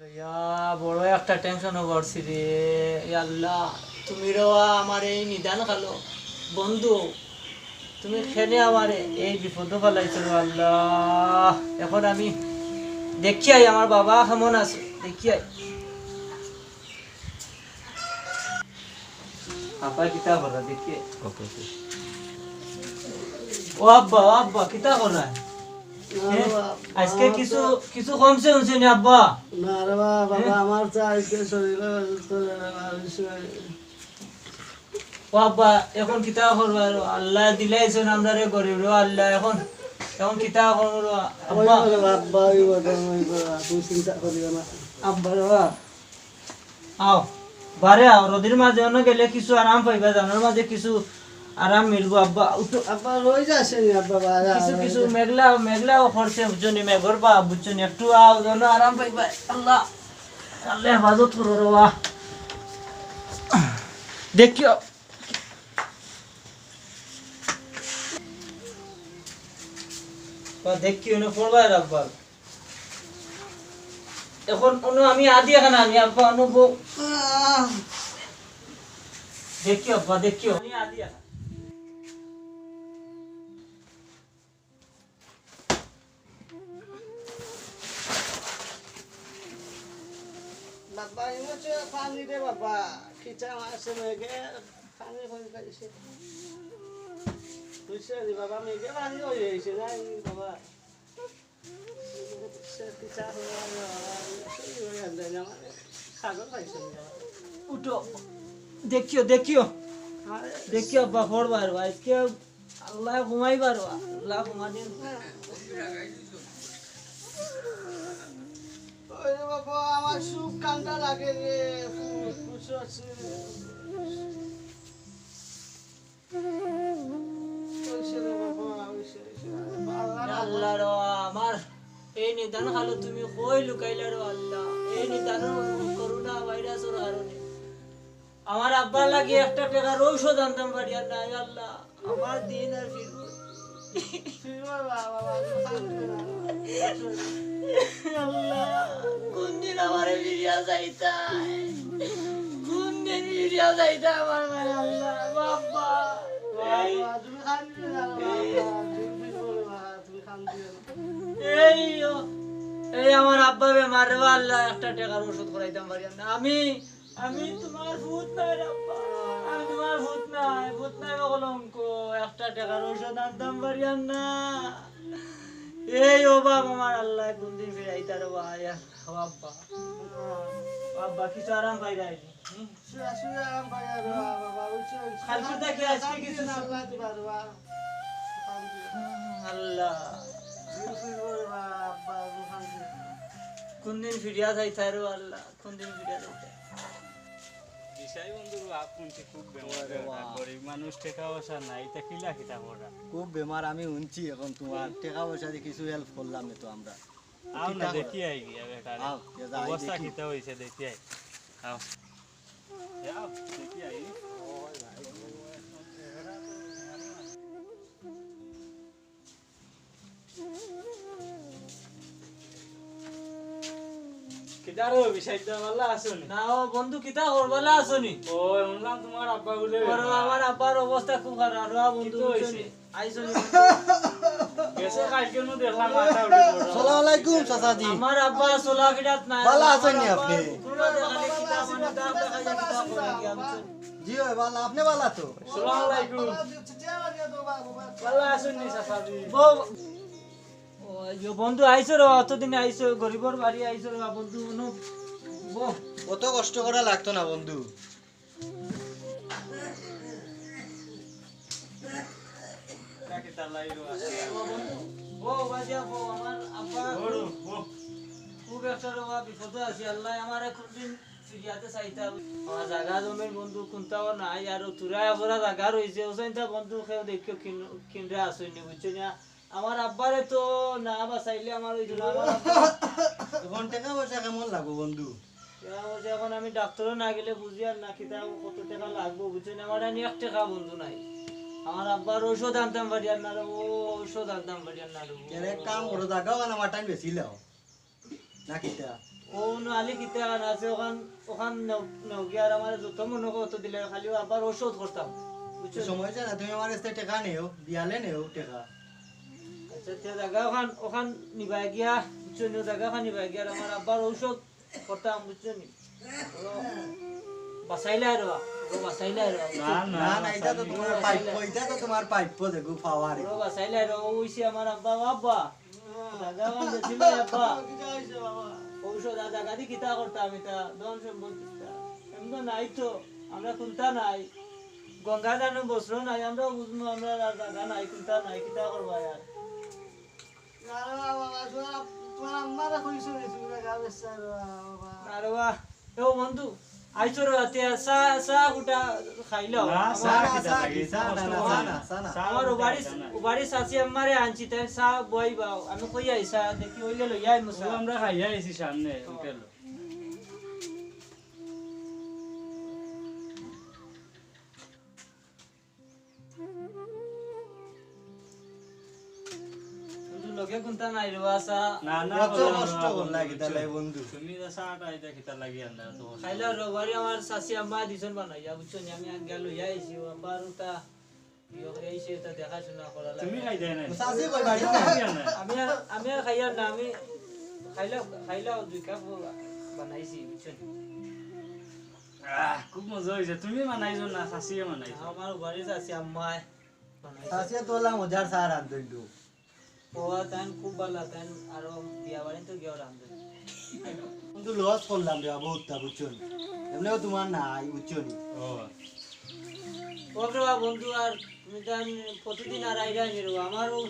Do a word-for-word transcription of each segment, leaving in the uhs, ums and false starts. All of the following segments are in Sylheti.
ইয়া, বড় একটা টেনশনো পড়ছি রে। ইয়া আল্লাহ, তুমি রওয়া আমার এই নিদান কালো বন্ধু, তুমি কেনে আমারে এই বিপদো ফালাইছো রে আল্লাহ। এখন আমি দেখিয়াই আমার বাবা কেমন আছে, দেখিয়াই। আব্বা কিতা করা দেখি। ও আব্বা, ও আব্বা, কিতা করা? না রে বাবা, আজকে আমার কিছু, তো কিছু কমছে হুনছি নি আব্বা? না রে বাবা, বাবা, হ্যাঁ? আমার তো আজকে শরীর অসুস্থ রে বাবা, আমি শুয়ে ও আব্বা, এখন কিতা করবা? আল্লাহ দিলাইছইন আমরারে গরিব রে আল্লাহ, এখন, এখন কিতা করবো রে ওই আব্বা? বলে বাবা, ওই বলে, ওই বলে, তুমি চিন্তা করিও না। আব্বা রে বাবা। আও, বারে আও, রোদির মাঝে অনো গেলে কিছু আরাম পাইবা, জানোর মাঝে কিছু আরাম মিলবো, আব্বা, উঠো। আব্বা, রোজ আসেনি, আব্বা, বারে কিছু, আও, কিছু রোজ। মেঘলা, মেঘলাও করছে, বুঝছো নি, মেঘর বা, বুঝছো নি, একটু আও, জানো, আরাম পাইবা, আল্লাহ, আল্লাহ হেফাজত করো রে বা। দেখিও। বা দেখিও, অনো পড়বা এর আব্বা। এখন অনো আমি আদি এখন আমি আব্বা অনো বউ। দেখিও আব্বা, দেখিও। আমি আদি এখন। বাবা, ইনো যে পানি দে বাবা, খিচা মাসে মেঘে পানি হয়ে গেছে। বুঝছো নি বাবা, মেঘে পানি হয়ে গেছে না এই বাবা। সে খিচা হয়ে গেল, সেই হয়ে গেল, আমার খাগল পাইছে না বাবা। উঠো, দেখিও, দেখিও। আরে দেখিও, বাবা, পড়বার ভাই, কেউ আল্লাহ ঘুমাই পারো, আল্লাহ ঘুমা দিন। ওরে বাবা, আমার সুখ কান্দা লাগে রে, খুশ, খুশ আছে। ওইসে রে বাবা, ওইসে, ওইসে। আল্লাহ রে আল্লাহ রে, আমার এই নিদান কালো তুমি কই লুকাইলা রে আল্লাহ? এই নিদান করোনা ভাইরাসের কারণে আমার আব্বার লাগি একটা টেকার ঔষধ আনতাম পারিয়ার না, আল্লাহ। আমার দিন আর ফিরবো। ফিরবো বাবা, বাবা, তুমি কান্দিও না। আল্লাহ, কোন দিন আমারে ফিরিয়া যাইতায়? কোন দিন ফিরিয়া যাইতায় আমার মায়, আল্লাহ, বাবা। বাবা, এই তুমি কান্দিও না, বাবা, তুমি ফিরবো রে বাবা, তুমি কান্দিও না। এই ও, এই আমার আব্বা বেমার রে, আল্লাহ, একটা টেকার ঔষধ করাইতাম পারিয়ার না। আমি আমি তোমার পুত নায় রে আব্বা। আমি তোমার পুত নায়, পুত নায় বা কলঙ্ক। একটা টেকার ঔষধ আনতাম পারিয়ার না। এই ও বাপ আমার আল্লাহ, কোন দিন ফিরাইতা রে বা, ইয়া, ও আব্বা। ও আব্বা, কিছু আরাম পাইরায় নি? হুম? শুয়ে শুয়ে আরাম পাইরায় রে বাবা, বুঝছো? কালকে থাকি আজকে কিছু আল্লাহ দিবা রে বাবা। আল্লাহ। কোন দিন ফিরিয়া যাইতায় রে আল্লাহ, কোন দিন ফিরিয়া যাইতায়? বিশাই বন্ধুর বাপ হুনছি খুব বেমার, ওরে বাবা। গরিব মানুষ, টেকা পয়সা নাই, ইতা কিলা কিতা করা? খুব বেমার, আমি হুনছি এখন তোমার। টেকা পয়সা দি কিছু help করলাম না তো আমরা। আও না, দেখি আই গিয়া বেটারে। আও, অবস্থা দেখি। কিতা অইছে দেখি আই। আও। যাও, দেখি আই। কিতা রে, বিশাইদা, ভালা আছো নি? না ও বন্ধু, কিতা খবর, ভালা আছো নি? ও, হুনলাম তোমার আব্বা বুলে ওরে, বেমার। আমার আব্বার অবস্থা খুব খারাপ রে বন্ধু, কিতা বুঝছো নি? অইছে? আইছো নি? গেছে কাইলকে নু দেখলাম মাথা উঠে বড়। সালাম আলাইকুম চাচাজি। আমার আব্বা চলাফিরাত নাই। ভালা আছেন নি আপনি? পুরা দেখালে কিতা করে, দাম দেখাইয়া কিতা করে গিয়া, বুঝছো? জি অয়, ভালা। আপনি ভালা তো? সালাম আলাইকুম। ভালা আছেন নি চাচাজি? বউ, ও, ইয়ো বন্ধু আইছো রে, অতদিনে আইছো, গরিবর বাড়ি আইছো রে বন্ধু, অনু, বউ। অত কষ্ট করা লাগতো না বন্ধু। ও বাজিয়া বউ, আমার আব্বা বড়, বউ। খুব একটা রে বাবা বিপদো আছি, আল্লাহ আমারে কোনদিন ফিরিয়াতে চাইতা। আমার জাগা জমির বন্ধু কুন্তাও নাই, আর তুরা পুরা জাগা রইছে, ও চাইন্তা বন্ধু কেউ দেখিও কিন-, কিনরা আসইনি, বুঝছো না? আমার আব্বারে তো না বাঁচাইলে আমার ওই জন্য আমার আব্বা এখন টেকা পয়সা কেমন লাগবো বন্ধু? টেকা পয়সা এখন আমি ডাক্তারও না গেলে বুঝিয়ার না, কিতা কত টেকা লাগবো, বুঝছো না? আমার এনে এক টেকা বন্ধু নাই। আমার আব্বার ঔষধ আনতাম পারিয়ার না রে, ও ঔষধ আনতাম পারিয়ার না রে। এর এক কাম করো, জাগা ওখানে আমার টাইম বেশি লাও। না কিতা? কোন আলী কিতা খান আছে, ওখান, ওখান নেও, নেও গিয়া আর আমারে যত মনে কয় অত দিলে, খালি আব্বার ঔষধ করতাম, বুঝছো? সময় যায় না, তুমি আমার কাছে টেকা নেও, বিয়ালে নেও টেকা। আচ্ছা, তে জাগা ওখান, ওখান নিবায় গিয়া, বুঝছো নি, জাগা ওখান নিবায় গিয়া আর আমার আব্বার ঔষধ করতাম, বুঝছো নি? ও, বাঁচাইলাই রে বা, ও, বাঁচাইলাই রে বা, না, বুঝছো? না, না, না, এটা তো তোমার প্রাপ্য, এটা তো তোমার প্রাপ্য, দেখো, পাওয়ার। ও, বাঁচাইলাই রে, ও, ওইসে আমার আব্বা, ও আব্বা, জাগা আমার বেশি নাই, আব্বা। ঔষধ আর জাগা দি কিতা করতাম এটা, ধন সম্পদ কিতা? এমন তো নাই তো, আমরা কুন্তা নাই। গঙ্গা জানো বস্ত্র নাই, আমরাও বুঝবো, আমরা আর জাগা নাই, কুন্তা নাই, কিতা করবো আর? না রে বাবা, বাবা, তোমার, তোমার আম্মারে কইছো নি, তুমি জাগা বেচছো রে বাবা। আরে বাহ, ও বন্ধু, আইছো রে বাবা, তে চা, চা কুটা খাইলাও। না, আমার চা না, কিতা চা লাগে? কি, চা চা না, কষ্ট না, করে। চা না, চা না। চা আমার কুটা উবারি, খাইতা না। উবারি চাচি আম্মারে আনছি, তাই চা বইবাও। আমি কই আই চা, দেখি অইলে লইয়া আইমু ও, চা। আমরা খাইয়া আইছি সামনে, ও। হোটেল। বন্ধু, লগে কুন্তা নাই রে, বাসা। না, না, কত বন্ধু, কষ্ট না, করলা বন্ধু, কিতা বুঝছো? লাগে, বন্ধু? তুমি যে চাটা এটা কিতা লাগি আনলা, তো কষ্ট। খাইলা রে বাবা, আমার চাচি আম্মা দিছইন বানাইয়া, বুঝছো নি? আমি আগে লইয়া আইছি, ও আব্বার ওটা, ইয়ে, এই সে এটা দেখাশোনা করা লাগে। তুমি খাই দেয় না? চাচি কই বাড়ি? আমি আর, আমি আর খাইয়ার না, আমি খাইলা, খাইলা দুই কাপ বানাইছি, বুঝছো নি? আহ, খুব মজা হইছে। তুমি বানাইছো না, চাচিয়ে বানাইছো? আমার বাড়িত আছে আম্মায় বানাইছে। চাচিয়ে তো ওলা মজার চা রান্ধইন তো। ও, তাইন খুব ভালা, তাইন আরো বিয়া বাড়িত গিয়া রান্ধইন। কিন্তু লস করলাম রে বাবা, উঠতা বুঝছো নি? এমনিও তোমার নাই, বুঝছো নি? ও। ও রে বাবা, বন্ধু, আর তুমি তাইন প্রতিদিন আর আইরায় নি রে বাবা। আমারও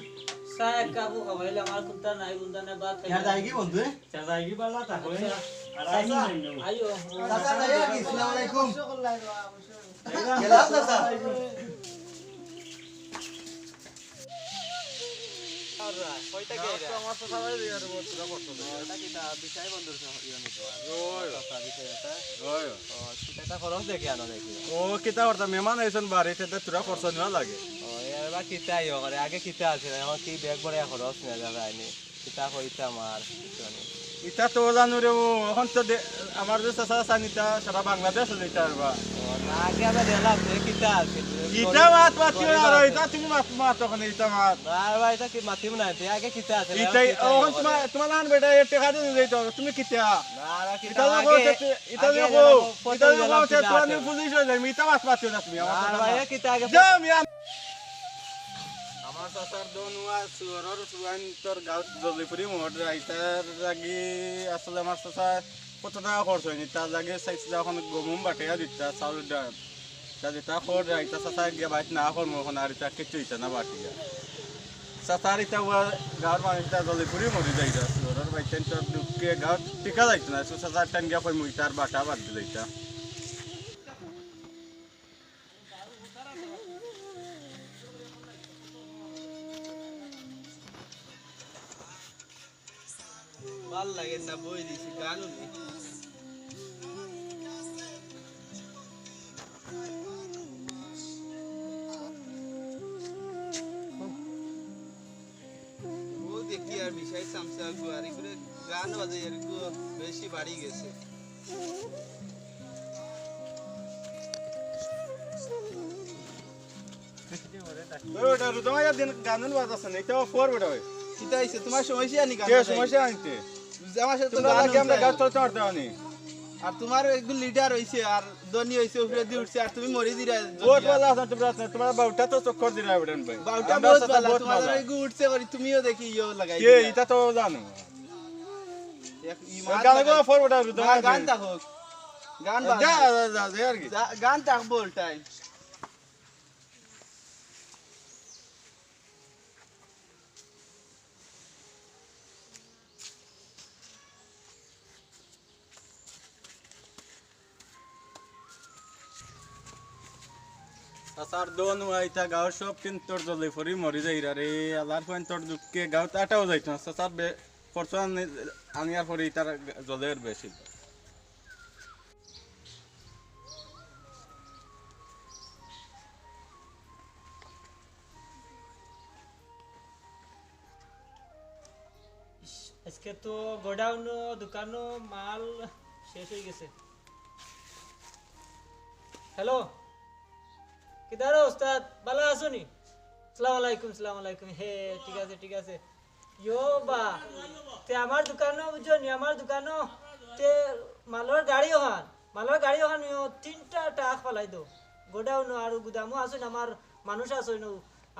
চা এক কাপও খাওয়াইলে, আমার কুন্তা নাই, কুন্তা নাই, ভাত খাইলে। ইয়ার দায় কি বন্ধু, এ? চা যাইগি বালা তা কই? আচ্ছা। আর আইনি চাচা, নাই নেব। আইও। চাচা, যাই আর কি? আসসালামু আলাইকুম। গেলাম, চাচা। আর কইতা কে এটা? আমার তো সবাই দিয়ে আর বহুত পুরা করতে হবে। এটা কি তা বিশাই বন্ধুর সহ-, ইয়ে নিতে হয়? ওই। চাচা, বিশাই এটা? ওই। ও, সেটা একটা খরচ দেখে আনো দেখি। ও, কিতা করতা? মেহমান আইছইন বাড়িত, এটা তোরা খরচ নেওয়া লাগে। ও, এবার কিতা ইয়ে করে? আগে কিতা আছে? এখন কি ব্যাগ ভরে খরচ নেওয়া যাবে আইনি? কিতা কইতাম আর, বুঝছো নি? ইতা তো জানো রে, ও, এখন তো দে-, আমার যে চাচা চাইন ইতা সারা বাংলাদেশ যাইতা পারবা। ও, না, আগে আমরা গেলাম, যে কিতা আছে, কিতা মাত মাতিও না, আর ইতা তুমি মাত, মাত ওখানে ইতা মাত। না, ভাই, ইতা কি মাতিম না, তে আগে কিতা আছে, ইতা, কিতা ওখান করে? তোমার, তোমার লান বেটা, এর টেকা দিয়ে যাইতে হবে, তুমি কিতা? না, না, কিতা ইতা তো আগে, কইতে, ইতা আগে তো গেলাম, কও, কত ইতা তো গেলাম, কও, কিতা তোমার আছে? পুলিশ হয়ে যায়, মিথ্যা মাত মাতিও না তুমি, আমার না, কথা ভাই, না। কিতা আগে যাও, মিয়া। আমার চাচার দোয়া নুয়া সুয়ারর সুয়াইন তোর গাঁত জলিপুরি মোড় রাইতার লাগি আসলে আমার চাচা কত টাকা খরচ হয়নি, তার লাগে চাইছিল এখন গমুম বাটিয়া দিতা, চাউল ডাল। তা যেটা খর রাইতা চাচা গিয়া বাইত না খর মোর আর ইতা কিচ্ছু হইতা না বাটিয়া। চাচার ইতা ওয়া গাঁর মানুষ ইতা জলিপুরি মরি যাইতা, সুয়ারর বাইতেন তোর দুঃখে গাঁত টিকা যাইতো না, সো চাচার টান গিয়া কই মুই তার বাটা বাদ দিলে ইতা। ভাল লাগে না, বই দিছি, গান হুনি। ও দেখি আর বিশাই চামচা গুয়ারি করে গান বাজাই আর গো বেশি বাড়ি গেছে। ওই ওটা রুদা মাইয়া দিন গান বাজাচ্ছে না, এটা ফোর বেটা ভাই। কিতা হইছে? তোমার সমস্যা নি গান কে বাজাই? সমস্যা আনতে? রুদা মাসে তো তোমরা গান লাগে আমরা উঠছে। গাছ চলতে পারতে পারি। আর তোমার একটু লিডার হইছে, আর ধনী হইছে, উপরে দিয়ে উঠছে, আর তুমি মরে দিরা। বহুত ভালা আছেন তোমরা, আছেন। তোমার বাউটা তো চক্কর দিরা বেটান ভাই। বাউটা আমরা বহুত সাথে ভালা, বহুত তোমার ভালা। এগু উঠছে করি, তুমিও দেখি ইয়ো লাগাই কে, দিরা। এটা তো জানো। এক ইমান গান লাগাই। গো ফোর বেটা রুদা না, মাইয়া গান দিন। তা হোক। গান বাদ যা, দে। যা, যা, যা, আর কি। যা, গান থাকবো all time। চাচার দোয়া নুয়া ইতা গাঁর সব কিন্তু তোর জলে পড়ি মরি যাইরা রে, আল্লাহর ফুয়াইন তোর দুঃখে গাঁত আটাও যাইতো না, চাচার বে-, পরশু আনি-, আনিয়ার পরে ইতার জলের বেশি। ইস, আজকে তো গোডাউনো, দোকানো মাল শেষ অই গেছে। হ্যালো, কিতা রে ওস্তাদ, ভালা আছো নি? সালাম আলাইকুম, সালাম আলাইকুম। হে, ঠিক আছে, ঠিক আছে। ইয়ো বা, তে আমার দোকানো, বুঝছো নি, আমার দোকানো, তে মালর গাড়ি অখান, মালর গাড়ি অখান, ইয়ো, তিনটা ট্রাক ফালাই দেও। গোডাউনো আর গুদামো আছইন, আমার মানুষ আছইন,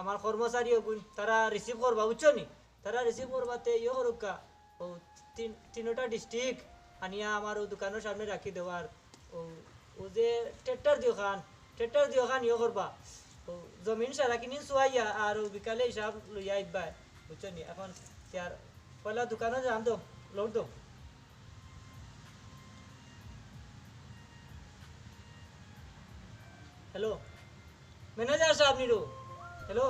আমার কর্মচারী অগুইন, তারা রিসিভ করবা, বুঝছো নি? তারা রিসিভ করবা, তে ইয়ো করুক্কা, ও তিন, তিনোটা ডিস্ট্রিক্ট আনিয়া আমার ও দোকানর সামনে রাখি দেওয়ার, ও, ও যে ট্রাক্টর দিও খান, ট্রাক্টর দিও খান ইয়ো করবা, ও জমিন সারা কিনি চুয়াইয়া আর ও বিকালে হিসাব লইয়া আইবা, বুঝছো নি? এখন তে আর পয়লা দোকানো যান তো, লোড দো। হ্যালো, ম্যানেজার সাহেব নিরু। হ্যালো।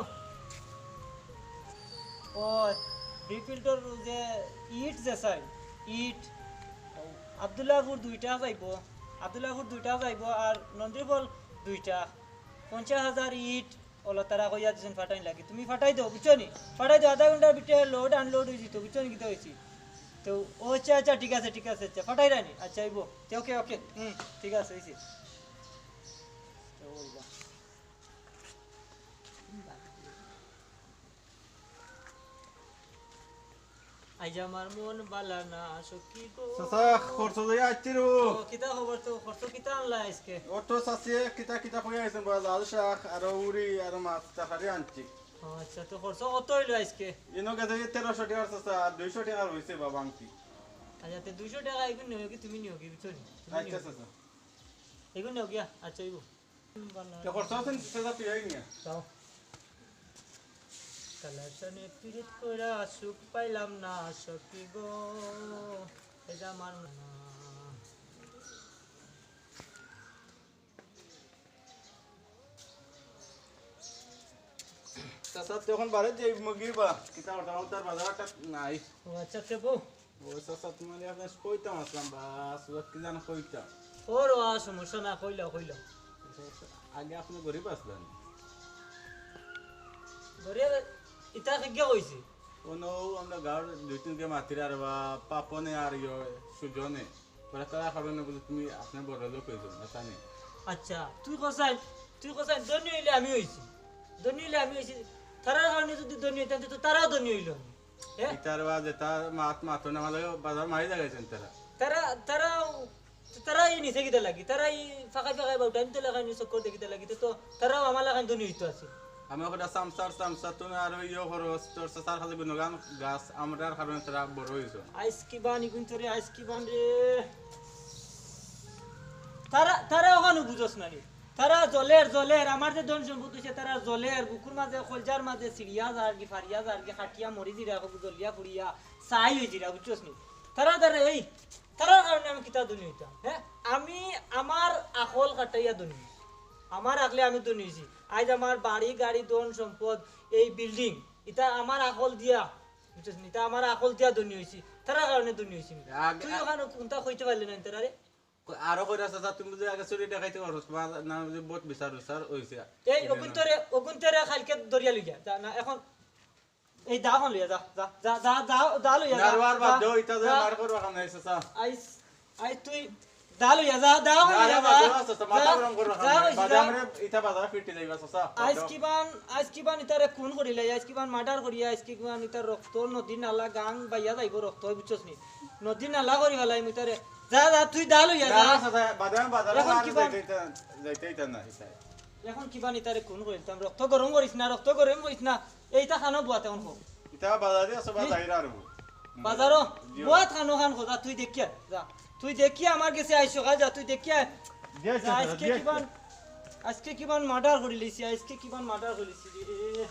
ও, রিফিল্ডর যে ইট যে চাই, ইট, আব্দুল্লাহপুর দুইটা যাইবো, আব্দুল্লাহপুর দুইটা যাইবো, আর নন্দীফল দুইটা, পঞ্চাশ হাজার ইট, ওলা তারা কইয়া দিছইন ফাটাইন লাগি। তুমি ফাটাই দেও, বুঝছো নি? ফাটাই দেও, আধা ঘন্টার ভিতরে লোড আনলোড অই যিতো, বুঝছো নি কিতা অইছে? তো, ও আচ্ছা, আচ্ছা, ঠিক আছে, ঠিক আছে, আচ্ছা, ফাটাই রানি, আচ্ছা, আইবো। তে ওকে, ওকে, হুম, ঠিক আছে, অইছে। তো, ওই যা। আইজ আমার মন বালা না, সখী গো। চাচা, খরচ লইয়া আইছি রে। ও, কিতা খবর তো? খরচ কিতা আনলা আজকে? ও তো চাচিয়ে কিতা কিতা কইয়া আইছইন বা, লাল শাক, আরো উড়ি, আরো মাছ, তরকারি আনছি। ও আচ্ছা, তো খরচ কত অইলো আজকে? ইনো গেছে তেরোশো টেকার চাচা, আর দুইশো টেকার অইছে বা ভাংতি। আচ্ছা, তে দুইশো টেকা এগুন নিও কি তুমি নিও কি, বুঝছো নি? তুমি আচ্ছা নিও। চাচা। এগুন নিও গিয়া, আচ্ছা, অইবো। তে খরচ আছে নি? সেটা তুই এই নিয়ে। যাও। কালার সনে পিরিত কইরা সুখ পাইলাম না, সখী গো, এ জামার না। চাচা, তুই এখন বাড়িত যাইবি মগি বা? কিতা ওটা, ওটার বাজার একটা নাই। ও আচ্ছা, তে বউ। ও চাচা, তোমারে আপনার কইতাম আসলাম বা, সুরত কি জানো কইতাম। ওর, ও, সমস্যা না, কইলা, কইলা। আগে আপনি গরিব আসলেন। গরিব, ইতা কিগে কইছে? ও নৌ, আমরা গাঁওর দুই তিনকে মাতির আর বা, পাপনে আর ইয়ে, সুজনে। ওরা তারা খাবে না বলে তুমি আপনি বড় লোক হয়েছো, না জানি। আচ্ছা, তুই কসাই, তুই কসাই, ধনী হইলে আমি হইছি। ধনী হইলে আমি হইছি। তারার কারণে যদি ধনী হইতাম, তো তারাও ধনী হইল না। হ্যাঁ? ইতার বাদে তার মাত মাতো না, মানে বাজার মারি লাগাইছেন তারা। তারা, তারা, তারা এই নিচে কিতা লাগি? তারা এই ফাঁকাই ফাঁকাই বাউটা, আমি তো লাগাই নি চক্কর দেখি তা লাগি। তো তারাও আমার লাগাই ধনী হইতো আছে। আমি ওখানে সামসার, সামসা তো না, আর ওই ইয়ে খরচ, তোর সাসার খালি গুণগান গাছ, আমরার কারণে তারা বড় হইছে। আইস কি বান ইগুন তোরে, আইস কি বান রে। তারা, তারা ওখানে বুঝোস না রে। তারা জলের, জলের, আমার যে ধন সম্পদ হইছে, তারা জলের, বুকুর মাঝে, কলজার মাঝে, ছিড়িয়া যার কি, ফাড়িয়া যার কি, খাটিয়া মরি জিরা, হবু জলিয়া ফুড়িয়া, ছাই হই জিরা, বুঝছস নি? তারা, তারা, এই, তারার কারণে আমি কিতা ধনী হইতাম, হ্যাঁ? আমি আমার আকল খাটাইয়া ধনী হইছি। আমার আকলে আমি ধনী হইছি। আইজ আমার বাড়ি, গাড়ি, ধন, সম্পদ, এই বিল্ডিং, ইতা আমার আকল দিয়া, বুঝছস নি? ইতা আমার আকল দিয়া ধনী হইছি। তারার কারণে ধনী হইছি আমি। আগে তুই ওখানে কোনটা কইতে পারলি না তারারে? আরো কইরা চাচা, তুমি যে আগে চুরি ডাকাইতি করছ, বা না যে বহুত বিচার উচার হইছে। এই অগুন্তরে, অগুন্তরে কালকে দরিয়া লইয়া যা না, এখন এই দা এখন লইয়া যা, যা, যা, যা, দা, দা লইয়া না, যা, আর বাদ যা, দেও, ইটা যে যা। মার করবা কাম নাই, চাচা। আইস, আইস তুই দা লইয়া যা, দা এখন না, লইয়া না, যা। বাদ দেও, চাচা, মাথা যা, গরম করবা কাম যা, নাই। ওই বাদে যা। আমরা ইটা বাজার ফিরতে যাইবা, চাচা। আইস কিবান, আইস কিবান ইতারে খুন করিলাই, আইস কিবান মার্ডার করিয়া, আইস কিবান ইতার রক্ত নদী নালা গাং বাইয়া যাইবো রক্ত, বুঝছস নি? নদী নালা করি ফালাই মুই তারে। যা, যা, তুই দা লইয়া না, যা। না, চাচা, বাদে আমি বাজারে এখন আর কিবান? যাইতে, যাইতে, যাইতে না, ইটা। এখন কিবান ইতারে খুন করিলতাম, রক্ত গরম করিস না, রক্ত গরম করিস না। এইটা খানো বুয়াত এখন হোক। ইটা বাজারে আছে বা হুম। যাইরা আর বউ। বাজারো? জিও। বুয়াত খানো খান খোঁজা, তুই দেখিয়া, যা। তুই দেখিয়া আমার গেছে আইস সকাল, যা, তুই দেখিয়া। দিয়েছে, যা, আজকে দিয়েছে। কিবান, আজকে কিবান মার্ডার করিলিছি, আজকে কিবান মার্ডার করিলিছি রে।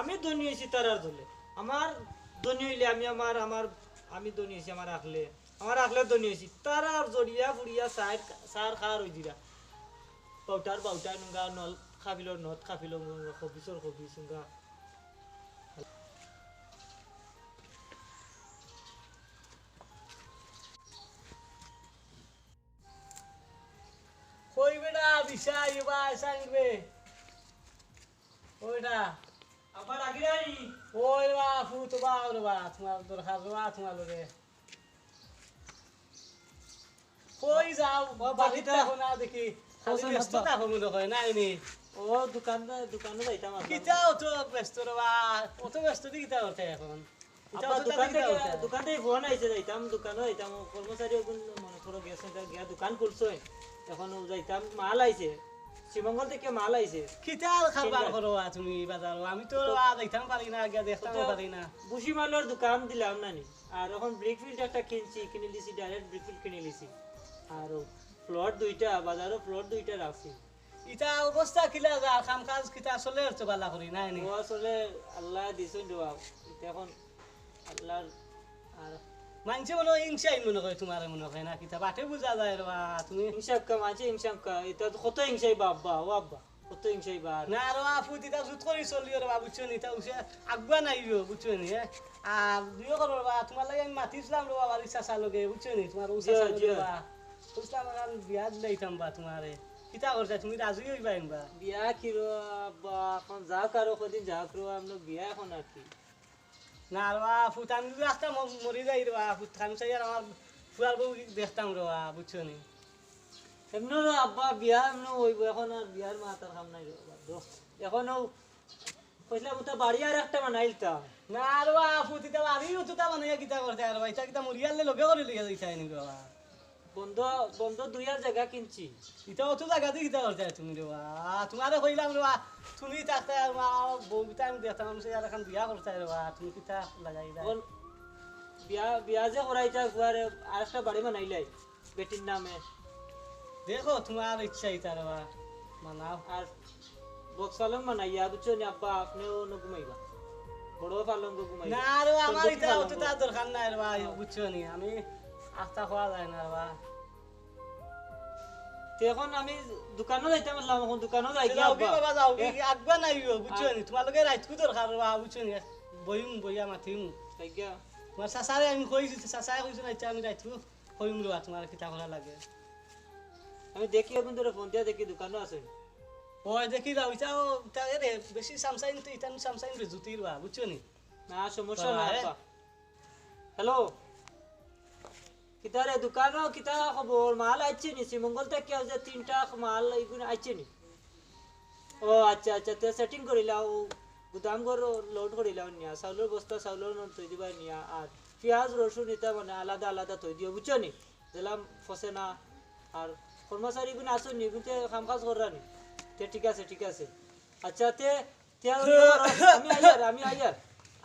আমি ধনী হইছি তারার দলে। আমার ধনী হইলে আমি আমার, আমার, আমি ধনী হইছি আমার আখলে। আমার আখলে ধনী হইছি। তারার জড়িয়া ফুড়িয়া সার, সার খার হই দিরা। বাউটার বাউটা নুঙ্গা, নল খাবিলর নদ খাবিল নুঙ্গা, খবিসর খবিস নুঙ্গা। কই বেটা, দিশা, ইবা, আইসা কিনবে? ও বেটা, আব্বা ডাকি রানি। ওই বা, ফুত বা, ওরে বা, তোমার দরকার রে বা, তোমার লগে। কই যাও? ও, বাড়িত বাড়িত। থাকো না দেখি। খালি কওছাইন ব্যস্ত আব্বা। থাকো মনে হয়, নায় নি? ও, দোকান, দোকানো যাইতাম আব্বা। কিতা অত ব্যস্ত রে বা? অত ব্যস্ত দি কিতা করতে এখন? কিতা আব্বা, অত দোকান থাকি কিতা থাকি, করতে? দোকান থাকি ফোন আইছে, যাইতাম, দোকানো যাইতাম, ও কর্মচারী ওগুন মনে করো গেছে, গিয়া দোকান খুলছে। এখন ও যাইতাম, মাল আইছে। শ্রীমঙ্গল থাকি মাল আইছে। কিতার কারবার কিনবে। করো বা তুমি বাজারো? আমি তো তো আর যাইতাম পারি না, গিয়া দেখতাম তো পারি না। বুশি মালর দোকান দিলাম না নি। আর এখন ব্রিকফিল্ড একটা কিনছি, কিনিলিছি, direct ব্রিকফিল্ড কিনিলিছি। আর ও প্লট দুইটা, বাজারো প্লট দুইটা রাখছি। ইতা অবস্থা কিলা যা, কাম কাজ কিতা চলের তো বালা করি, নায় নি? ও আসলে আল্লায় দিছইন রে বা। ইতা এখন আল্লার আর মানষে মনে হয় হিংসাই মনে করে তোমারে মনে হয় না কিতা? বাটে বুঝা যায় রে বা, তুমি হিংসা কা, মানষে হিংসা কা, ইতা তো কত হিংসাই বা আব্বা, ও আব্বা, কত হিংসাই বা আর। না রে বা, ফুত ইতা জুত করি চলিও রে বা, বুঝছো নি? ইতা উসে আগুয়া নাই গো, বুঝছো নি? এ? আর দুইও করো রে বা, তোমার লাগি আমি মাতিছিলাম রে বা, বাড়ির চাচার লগে, বুঝছো নি? তোমার ও জি, চাচার জি। লগে বা, বুঝলাম, এখন বিয়া দিলাইতাম বা তোমারে। কিতা করছে, তুমি রাজি হইবা এনবা? বিয়া কি রে বা, এখন যাও কারো কদিন যাও কারো, আমরা বিয়া এখন আর কি। না রে বা, ফুত আমি যদি আস্তা ম-, মরি যাই রে বা, ফুত খান চাই আর আমার ফুয়ার বউ দেখতাম রে বা, বুঝছো নি? এমনে রে আব্বা, বিয়া এমনে হইব, এখন আর বিয়ার মাতার কাম নাই রে বাবা, দোস্ত। এখন ও কইছিলাম, ওটা বাড়ি আর একটা বানাইলতাম। না রে বা, ফুত ইতা বাড়ি অতটা বানাইয়া কিতা করতে আর বা, ইতা কিতা মরিয়ালে লগে করে লইয়া যাইতা এনে বাবা। বন্ধ, বন্ধ দুই আর জাগা কিনছি। ইতা অত জাগা দি কিতা করতে তুমি রে বা? তোমারে কইলাম রে বা, তুমি থাকতে আর বা, বউ কিতা আমি দেখতাম, আমি আর এখন বিয়া করতে রে বা, তুমি কিতা লাগাইলা? বল, বিয়া, বিয়া যে করাইতা, ফুয়ারে আর একটা বাড়ি বানাইলাই। বেটির নামে। দেখো, তোমার ইচ্ছা ইতা রে বা, বানাও। আর বক্স পালং বানাইয়া, বুঝছো নি আব্বা, আপনেও অনো ঘুমাইবা। বড় পালং ঘুমাইবা। না রে বা, আমার সুন্দর ইতা পালং। অতটা দরকার নাই রে বা, হ্যাঁ। বুঝছো নি? আমি আস্তা খাওয়া যায় না রে বা। তে এখন আমি দোকানো যাইতাম বললাম, এখন দোকানো যাই কি যাও কি আব্বা? বাবা, যাও কি? এ? আগুয়া নাই গো, বুঝছো নি? তোমার লগে রাইতকু দরকার রে বা, বুঝছো নি? বইমু, বইয়া মাতিমু। তাই গিয়া? তোমার চাচারে আমি কইছি, চাচায় কইছে না, ইচ্ছা আমি রাইতকু কইমু রে বা, তোমার কিতা করা লাগে। আমি দেখি, এখন তোর ফোন দিয়া দেখি, দোকানো আছে। ওই দেখি যাও, ইটাও, ইটা এরে, বেশি সামসাইন তো, ইটা সামসাইন রে, জুতির বা, বুঝছো নি? না, সমস্যা বাবা, নাই, এ? আপা। হ্যালো। কিতা রে, দোকানো কিতা খবর? মাল আইছে নি? শ্রীমঙ্গল থাকি যে তিনটা মাল, ইগুন আইছে নি? ও আচ্ছা, আচ্ছা, তে সেটিং করিলাও, গুদাম ঘর লোড করিলাও নিয়া, চাউলর বস্তা, চাউলর নোট থই দিবা নিয়া, আর পিয়াজ, রসুন ইতা মানে আলাদা আলাদা থই দিও, বুঝছো নি? দিলাম ফসে না, আর কর্মচারী গুণ আছো নি, গুণ তে কাম কাজ কররা নি। তে ঠিক আছে, ঠিক আছে। আচ্ছা, তে, তে আর আমি আইয়ার, আমি আইয়ার,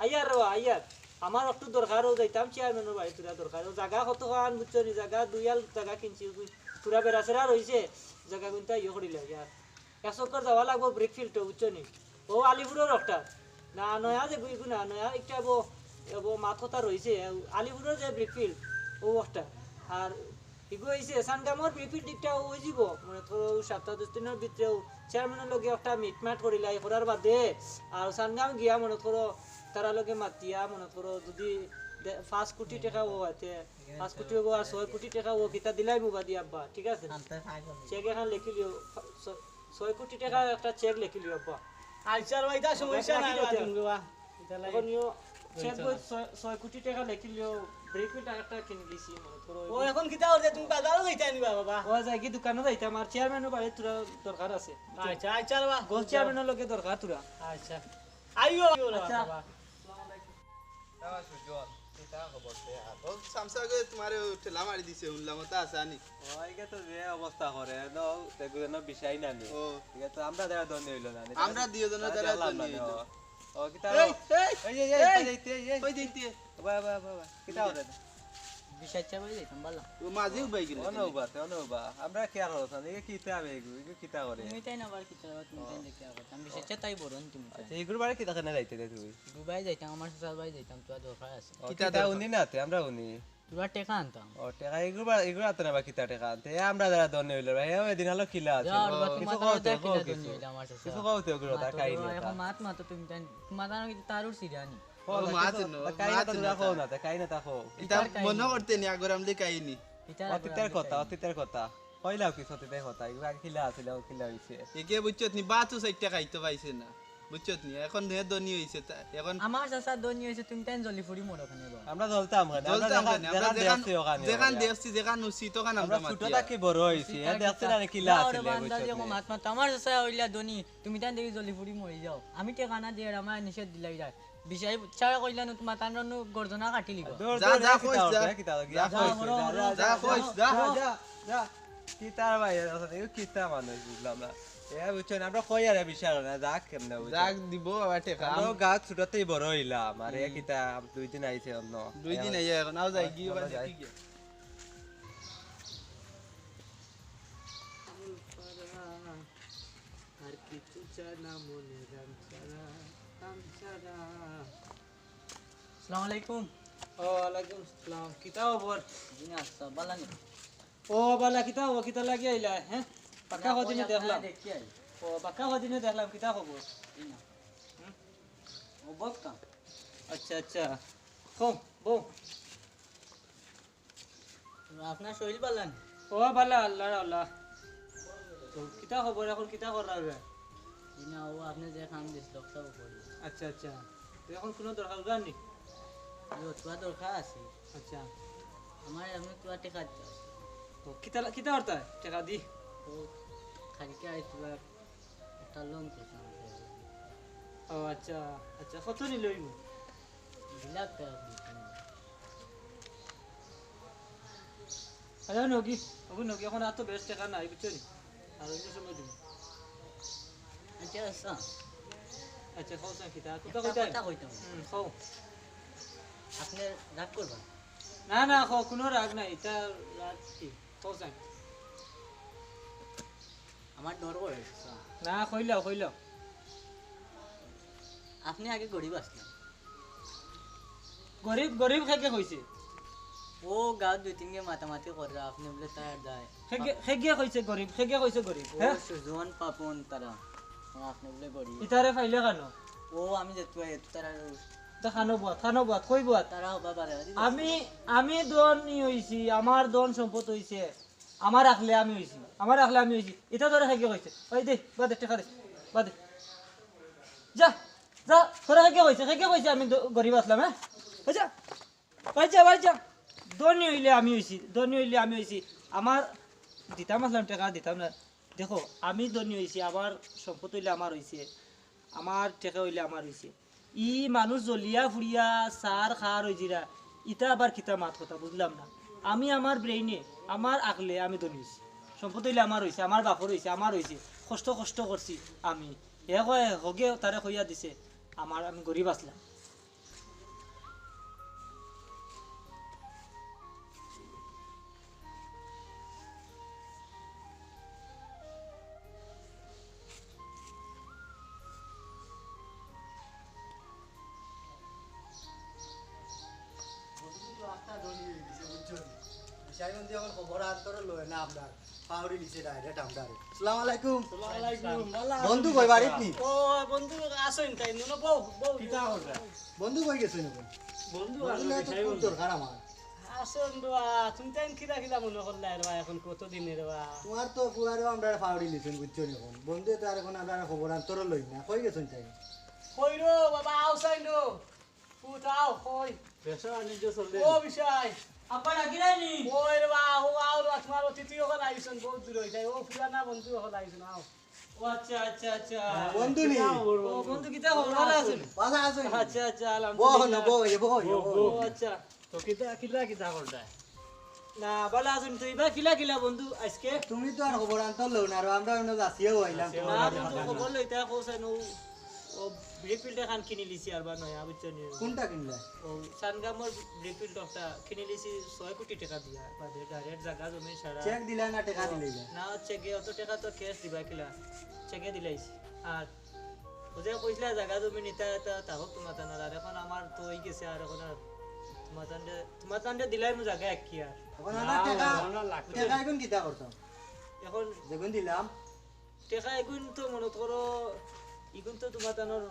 আইয়ার রে, আইয়ার। আমার একটু দরকার, ও যাইতাম চেয়ারম্যানর বাড়ি, তোরা দরকার। ও জাগা কত খান, বুঝছো নি? জাগা দুই আল জাগা কিনছি, পুরা বেড়াছেড়া রইছে, জাগা গুনতা ইয়ে করিলে, ইয়ার। এক চক্কর যাওয়া লাগবো ব্রিকফিল্ডো, বুঝছো নি? ও আলিপুরর একটা। না, নয়া যে গুইগু না, নয়া একটা এবো, এবো মাত কথা রইছে, আলিপুরর যে ব্রিকফিল্ড, ও একটা। আর ইগু অইছে, সানগামর ব্রিকফিল্ড একটা অই যিবো, মনে করো, সাপ্তা দশ দিনর ভিতরে চেয়ারম্যানর লগে একটা মিটমাট করিলাই, করার বাদে, আর সানগাম গিয়া, মনে করো, তারা লগে মাতিয়া, মনে করো, যদি দে-, পাঁচ কোটি টাকা ও আতে, পাঁচ কোটি অইবো আর ছয় কোটি টাকা ও কিতা দিলাই মুবা দি আব্বা, ঠিক আছে? চেক এখান লেখিলিও, ছ-, ছয় কোটি টাকা একটা চেক লেখিলিও আব্বা। আচ্ছা রে বা, ইতা সমস্যা নাই, লেখি দিতে। দিমু রে বা। ইতা লাগে। এখন ইয়ো চেক বই ছয়, ছয় কোটি টাকা লেখিলিও, ব্রিকফিল্ড একটা কিনিলিছি, মনে করো। ও, এখন কিতা করতে? তুমি বাজারো যাইতায় নি বা, বাবা? ও, যাই কি দোকানো যাইতাম, আর চেয়ারম্যানর বাড়ি তোরা দরকার আছে। আচ্ছা, আচ্ছা রে বা। গোল চেয়ারম্যানর লগে দরকার তোরা। আচ্ছা। আইও, আইও রে আচ্ছা। বাবা। আসসালামু আলাইকুম। তা সুজন, কিতা খবর তে? আর ও সামসা গো তোমারে ঠেলা মারি দিছে, হুনলাম, ওটা আছে আনি। ও, আইগে তো যে অবস্থা করে, নো, তে গুলো বিষয় না নি। ও। ঠিক আছে, আমরা যারা ধনী হইলো না নি। আমরা দুইজনের তারা দ্বারা দেখলাম ধনী না নি, হইলো। ও। ও, কিতা এই, রে? এই, এই, এই, এই, এই, এই, এই, এই। কই দিন তুই? বাহ, বাহ, বাহ, বাহ। কিতা করে? বিশ হাজার ভাই দিতাম, ভালো। ও মাঝে উবাই গেল। অনো উবা, তে অনো উবা। আমরা কি আর হলো না? এই কিতা হবে এগু? এগু কিতা করে? তুমি তাই না আবার কিতা, তুমি তাই দেখে আবার। আমি বিশ হাজার তাই বড়, তুমি তাই। আচ্ছা, এগুর বাড়ি কিতা কেনে যাইতে রে তুই? দুবাই যাইতাম, আমার শ্বশুর বাড়ি যাইতাম, তোর দরকার আছে। ও, কিতা কিতা দরকার? উনি না তে, আমরা উনি। তোরা টেকা আনতাম। ও, টেকা এগুর বা-, এগুর আনতে না বা কিতা টেকা আনতে? এ, আমরা যারা ধনী হইলো রে, এ, ওই দিন হলো কিলা আছে? যাও, ও, বাকি কিছু মাথা কওতে, ব্যথা কও কিলা কিছু। ধনী হইলে আমার শ্বশুর। কিছু কওতে ওগুলো, তা মাথা কাহিনী ব্যথা, তা। এখন মাত মাতো তুমি তাই, তোমার জানো কি তারুর সিরানি। ও, ও, মাত মাত নো, না, তা কাহিনী মাত তা নো, তুরা কও না। না, তা কাহিনী তা কও। ইতা ইতার কাহিনী। মনো করতে নি আগর আমলে কাহিনী। ইতার আগর অতীতের আমলে কথা, কাহিনী। অতীতের কথা। কইলাও কি অতীতের কথা? এগুলো আগে কিলা আছিল, এখন কিলা হইছে? একে বুঝছত নি, বাতও চাইরটা খাইতো পাইছে না। বুঝছত নি? এখন হে ধনী অইছে, তা-, এখন আমার চাচা ধনী অইছে, তুমি তাইন জ্বলি ফুড়ি মরো কেনে বা? আমরা জ্বলতাম কেনে? আমরা জ্বলতাম যেখান, কেনে? আমরা যেখান যেখান দেখছি, ওখানে যেখান ওখানে। দেখছি, যেখান উঠছি, তখন আমরা আমরা ছোট মাতিয়া। থাকি বড় অইছি, এ দেখছি না রে কিলা আছিল, বুঝছত নি? মাত মাত, আমার চাচা অইলা ধনী, তুমি তাইন দেখি জ্বলি ফুড়ি মরি যাও। আমি টেকা না দিয়ার, আমার নিষেধ দিলাইরায়। বিশাই চাচা কইলা নু, তুমার তান নু গর্দনা কাটি লিবা। দৌড়, যা, দৌড়, যা, এ, কইস, কিতা যা। উঠে, কিতা উঠে, যা, যা, কইস, কইস, যা, যা, যা, যা, যা, কইস, যা। যা। কিতার ভাই, এ, কিতা মানুষ, বুঝলাম না। এ, বুঝছো না, আমরা কই আরে বিশাল না, যাক কেমনে, বুঝছো? যাক দিব আবার টেকা। আমরা গাছ ছোটতেই বড় অইলাম, আর এ হুম। কিতা, দুই দিন আইছে অন্য। দুই দিন আইয়া এখন, আও যাই, গিয়ে আমরা বাজে যাই। কি গিয়ে? আর কিছু চায় না মনে গান ছাড়া, গান ছাড়া। আসসালামু আলাইকুম। ও, ওয়ালাইকুম আসসালাম। কিতা খবর? জি না, সব ভালা নি? ও, ভালা, কিতা খবর? কিতা লাগি আইলা, হে? বাক্কা না, কদিনে কই দেখলাম। আপনারে দেখি আই। ও, বাক্কা কদিনে দেখলাম, কিতা খবর? জি না। হুম? ও, বক্কা। আচ্ছা, আচ্ছা। কও, বও। আপনার শরীর ভালা নি? ও ভালা, আল্লাহর হাওলা। তো কিতা খবর, এখন কিতা কররা? জি না, ও আপনে যে কাম দিছলা, অতা করি। আচ্ছা, আচ্ছা। তো এখন কুনু দরকার উরকার নি? জি, অতবা দরকার আছে। আচ্ছা। আমার এমনে তুয়া টেকা দিতা আছে। তো কিতা, কিতা করতা টেকা দি? ও কালকে আইতবা একটা loan করতাম। ও আচ্ছা, আচ্ছা, কত নি লইব? দুই লাখ টেকা দিতাম। আরে নগি, ওগু নগি, এখন আর তো বেশ টেকা নাই, বুঝছো নি? আর অন্য সময় দিব। আচ্ছা, আচ্ছা। আচ্ছা, কও চাই কিতা? কিতা একটা কইতাম? কথা কইতাম। হুম, কও। আপনে রাগ করবা? না, না, কও, কুনু রাগ নাই, ইতা রাগ কি? কও চাই। আমার ডর করে, আচ্ছা। না, কইলাও, কইলাও। আপনে আগে গরিব আছলা। গরিব, গরিব কেগে কইছে? ও গাঁওত দুই তিনগে মাতামাতি কররা, আপনে বুলে তারা যায়। কেগে, কেগে কইছে গরিব, কেগে কইছে গরিব, ও হে? সুজন, পাপন তারা। ও আপনে বুলে গরিব। ইতারে পাইলে কেনে? ও আমি যেতু আই, এতু তারা তা খানো বুয়াত, খানো বুয়াত, কই বুয়াত? তারা হবা বারে বারে। আমি, আমি ধনী অইছি, আমার ধন সম্পদ অইছে। আমার আখলে আমি অইছি, আমার আখলে আমি অইছি। ইতা তোরে কেগে কইছে? ওই দে, বাদে, টেকা দে, বাদে। যা, যা, তোরে কেগে কইছে? কেগে কইছে আমি দ-, গরিব আছলাম, হে? ওই যা, ওই যা, ওই যা। ধনী অইলে আমি অইছি, ধনী অইলে আমি অইছি। আমার দিতাম আছলাম টেকা, দিতাম না। দেখো, আমি ধনী অইছি, আমার সম্পদ অইলে আমার অইছে, আমার টেকা অইলে আমার অইছে। ই মানুষ জ্বলিয়া ফুড়িয়া সার খার অইজিরা, ইতা আবার কিতা মাত কথা বুঝলাম না। আমি আমার brain-এ, আমার আখলে আমি ধনী অইছি। সম্পদ অইলে আমার অইছে, আমার বাপর অইছে, আমার অইছে। কষ্ট, কষ্ট করছি আমি। হে কয়, হগে তারে কইয়া দিছে, আমার, আমি গরিব আছলাম। বন্ধু তো আস্তা ধনী অই গেছে, বুঝছো নি? সাহেব এখন খবর আর তোর লয় না আপনার। পাউরি নিচে direct আমরারে। আসসালামু আলাইকুম। ওয়ালাইকুম, ভালা আছইন? বন্ধু কই, বাড়িত নি? ও বন্ধু আছইন তাই, নুনো বউ, বউ। কিতা করবা? বন্ধু কই গেছইন এখন? বন্ধু বন্ধু আর নাই তো, বিষয় খুব বন্ধু। দরকার আমার। আছইন রে বা, তুমি তাইন কিলা কিলা মনো করলায় রে বা, এখন কত দিনে রে বা। তোমার তো ফুয়ারেও আমরারে পাউরি নিছইন, বুঝছো নি এখন? বন্ধু তো আর এখন আমরার খবর আন্তরও লই না। কই গেছইন তাইন? কই রে বাবা, আও চাইন রে। ফুত আও, কই? ব্যবসা বাণিজ্য চলে। ও বিষয়। আব্বা ডাকিরায় নি? ওই রে বা, ও আও রে, তোমার অতিথি অকল আইছইন, বহুত দূর অইতায়। ও পুরানা বন্ধু অকল আইছইন, আও। ও আচ্ছা, আচ্ছা, আচ্ছা। বন্ধু নি? ও বন্ধু, কিতা খবর? ভালা আছইন? ভালা আছইন? আচ্ছা, আচ্ছা, বও না, আলহামদুলিল্লাহ। বও, এ বও, এ বও। ও আচ্ছা। তো কিতা, কিলা, কিতা করতায়? না, ভালা আছইন তুই বা কিলা কিলা বন্ধু আইজকে? তুমি তো আর খবর আনতে লও না, আর আমরা অন্য যাচিয়াও আইলাম। না, বন্ধু, খবর লইতা কও চাইন, ও, ও ব্রিক ফিল্টার খান কিনিলিছি আর বা নয়া, বুঝছো নি? কোনটা কিনলা? ও সানগ্রামর ব্রিক ফিল্টারটা কিনিলিছি ছয় কোটি টেকা দিয়া, বাদে direct জাগা জমি সারা। চেক দিলা না টেকা দিলাইলা? না, চেকে অত টেকা তো ক্যাশ দিবা কিলা, চেকে দিলাইছি। আর ও যে কইছিলা জাগা জমি নিতা, তা, তা হোক তোমার তানর। আর এখন আমার তো অই গেছে, আর এখন আর তোমার তানরে, তোমার তানরে দিলাইমু জাগা এক কিয়ার। এখন আমরা না, টেকা, না, না, লাগতো টেকা না। এখন কিতা করতাম? এখন যেগুন দিলাম। টেকা এগুন তো মনে করো, এগুন তো তোমার তানর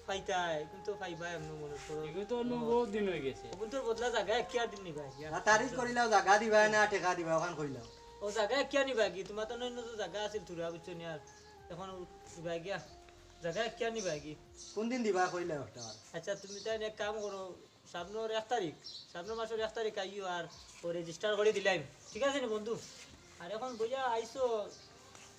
পাইতায়, এগুন তো পাইবা এমনে মনে করো। এগুন তো অন্য বহুত দিন অই গেছে। এগুন তো বদলা জাগা এক কিয়ার দিন নিবা, এক কিয়ার। না, তারিখ করিলাও, জাগা দিবা না, টেকা দিবা, ওখান করিলাও। ও জাগা এক কিয়ার নিবা কি? তোমার তানর অন্য তো জাগা আছিল থুড়া, বুঝছো নি? আর এখন দিবা গিয়া। জাগা কিয়া নিবায়গি? কুনদিন দিবা কইলায় অটা? আইচ্ছা, তুমি তাইন এক কাম করো, সামনর এক তারিখ, সামনর মাসর এক তারিখ আইও, আর ও রেজিস্টার করি দিলাইমু, ঠিক আছে নি বন্ধু? আর অখন বইয়া আইছো,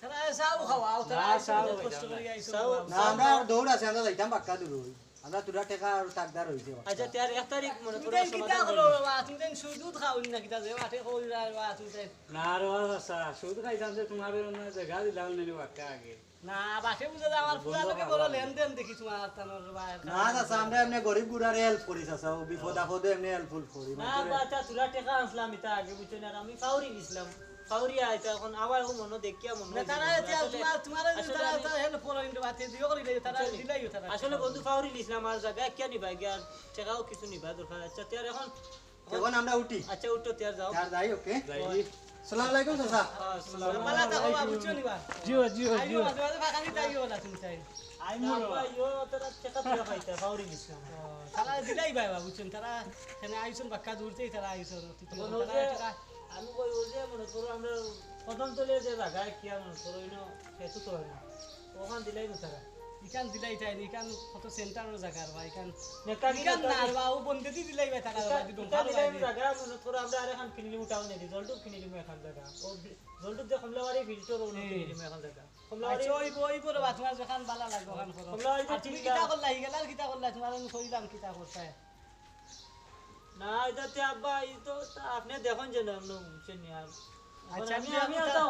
তারা চাও খাওয়াও, তারা না, আইছো, চাও অনেক কষ্ট করি আইছো, চাও, খাওয়াও। না, আমরা আর দৌড় আছে, আমরা যাইতাম বাক্কা দূর অই। আমরা থুড়া টেকা আর তাকদার অইছে বাক্কা। আইচ্ছা, তে আর এক তারিখ মনো তুমি করো তাই কিতা সমাধান করো করো। বাবা? তুমি তাই সুদ উদ খাওনি না কিতা যে বাটে কইরা বাবা তুমি তাই? না রে বাবা, চাচা, সুদ খাইতাম যে তুমার অন্য জাগা দিলাম নি বাক্কা আগে। না, বাটে বুঝে যে আমার ফুয়ার লগে বড় লেনদেন দেখি তুমার আস্তানোর বা না, চাচা, আমরা এমনে গরিব গুড়ারে help করি, চাচা, ও বিপদ আপদে এমনে help হুল্প করি। না, মানুষরে বাচ্চা, থুড়া টেকা আনছলাম ইতা আগে, বুঝছো নি? আর আমি ফাউরি নিছলাম, ফাউরি আইতা, অখন আবার ও মনো দেখিয়া মনো না, অইছে তারা না। যে আসলে, তুমার, তুমার আসলে তারা আমি তারা help করো, কিন্তু বাতে দিও করি দেয়, তারা আসলে, দিলাইও তারা। আসলে বন্ধু ফাউরি নিছলাম, আর জাগা কিয়া নিবায়গি, আর টেকাও কিছু নিবা দরকার। আইচ্ছা, তে আর অখন অখন আমরা উঠি। আইচ্ছা, উঠো, তে আর যাও। তে আর যাই, ওকে। যাই। আসসালামু আলাইকুম, চাচা। আসসালামু বালা থাকো, আলাইকুম। বাবু, চলি বা। জিও, জিও, আইও, জিও। মাঝে মাঝে ফাঁকা দিতে আইও না, তুমি তাই। আই না, মুরো। বাবা, ইয়ো, তারা টেকা তুলা পাইতা, ফাউরি নিছলাম। ও, তারা দিলাই ভাই, বাবু, চল, তারা এখানে আইছন, বাক্কা দূরতেই তারা আইছন, অতীত মনো তারা যে, টেকা। আমি কই, ও যে, মনো করো, আমরা কদম তলে যে জাগা, কিয়া মনো করো, ইনো, হেতু তো হয় না। অখান দিলাই না তারা। ইখান দিলাই তাই, ইখান কত সেন্টারর জাগা রে বা, ইখান নেতা কি ইখান নেতা না কি? রে বা, ও বন্দেদি দিলাই ভাই, তারা ইখান, বাদি ইখান দিলাই জাগা, মনো করো আমরা আরেকখান কিনিলিমু টাউনে দি, জলডুব কিনিলিমু এখান জাগা। ও বি-, জলডুব যে কমলাবাড়ি ফিল্টার ও হুম। কিনিলিমু এখান জাগা। কমলাবাড়ি আচ্ছা, ওই, ওই বড় বা, তুমার যেখান বালা লাগবো, ওখান করো। কমলাবাড়ি আর তুমি কিনলাম। কিতা করলা, ইগেলার কিতা করলা, তুমার আমি কইলাম কিতা করতায়। না, ইটা তে আব্বা, ই তো তা আপনে দেখইন যে না, আপনে বুঝছইন নি আর। আচ্ছা, আমি, আমি আমি আর ওটা তা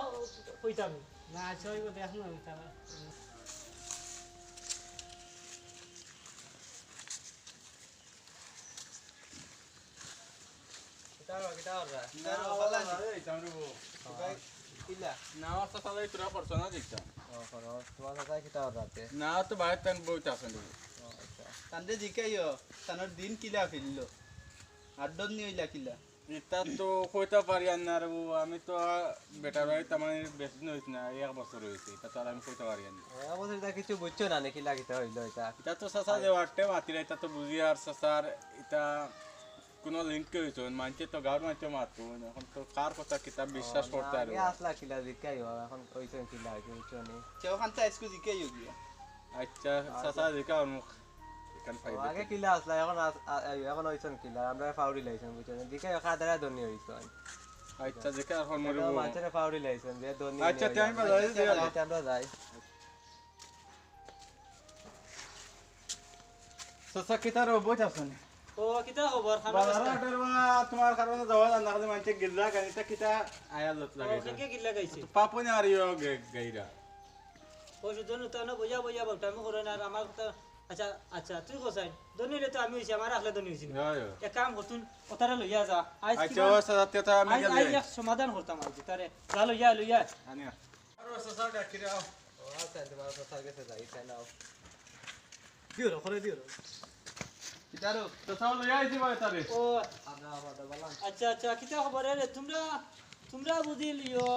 কইতাম না। না, আচ্ছা, ওই কথা এখন আমি তারা। কিতা হলো, কিতা হলো? না, কিতা হলো? ওলা না, এই চামড়ি বউ। ভাই, কিলা? না, আমার চাচা ভাই তোরা করছো না দেখতাম। ও, করো। তোমার চাচা কিতা হলো রাতে? না, তো বাইরে তান বইতে আছেন। ও, আচ্ছা। তানরে জিকাইও, তানর দিন কিলা ফিরলো? আড্ডন নি হইলা কিলা? ইতা তো কইতা পারিয়ার না রে বউ, আমি তো বেটার বাড়িত আমার বেশি দিন হইছে না, এক বছর হইছে, ইতা তো আর আমি কইতা পারিয়ার না। এক বছর ইতা কিছু বুঝছো না নাকি, লাগিতে হইলো ইতা? ইতা তো চাচা যে ওয়ার্ডে মাতিরা, ইতা তো বুঝি আর চাচার ইতা কোনো লিঙ্ক হইছে, মানষে তো গাঁওর মানষে মাতবো, এখন তো কার কথা কিতা বিশ্বাস ও, করতে না, পারবো? আগে আসলা কিলা জিকাইও, এখন হইছে কিলা, বুঝছো নি? কেউ খান তো আইজকু জিকাইও গিয়া। আচ্ছা, আচ্ছা। চাচা, দেখা অর মুখ। এখান ও, পাইবে আগে তো। কিলা আসলা, এখন আস-, আ-, আ-, এখন হইছন কিলা, আমরা ফাউরি লাইছন, বুঝছো নি? দেখে খাদারা ধনী হইছন। আচ্ছা, দেখে এখন মরিব। মাঝে ফাউরি লাইছন, যে ধনী আচ্ছা, হইছন। তে আমি বাজারে যাই, আচ্ছা, যাই। আমরা যাই। চাচা, কিতা রে, বইত আছনি? ও, কিতা খবর? খানা বাজারে খাইছা? আটের বা তোমার কারণে যাওয়া যায় না, খালি মানষে গিল্লা গানিতা কিতা আয়া লত ও, লাগাইছে। কে গিল্লা গাইছে? তো পাপনে আর ইয়ো গে-, গাইরা। ও, সুজন, উতা না, বইয়া, বইয়া, বাবু, টাইম করো না, আর আমার কথা, আচ্ছা, আচ্ছা, তুই কোথায়? ধনী হইলে তো আমি হইছি, আমার আখলে ধনী হইছি না। হয়, হয়। এক কাম কর, তুই ওতারে লইয়া যা। আইজ আচ্ছা, কিবা, ও, আচ্ছা, আচ্ছা, আমি আইজ, গেলে। আইজ এক সমাধান করতাম আইজ, তারে। যা, লইয়া, লইয়া। আনিয়া। আরো চাচা ডাকি রাও। ও, আচ্ছা, তোমার চাচার গেছে যাই, তাই নাও। দিও রে, করে দিও রে। কিতারো, চাচা লইয়া আইছি ভাই তারে। ও। আদা, আদা, বালা। আচ্ছা, আচ্ছা, কিতা খবর রে? তোমরা, তোমরা বুঝি লিও,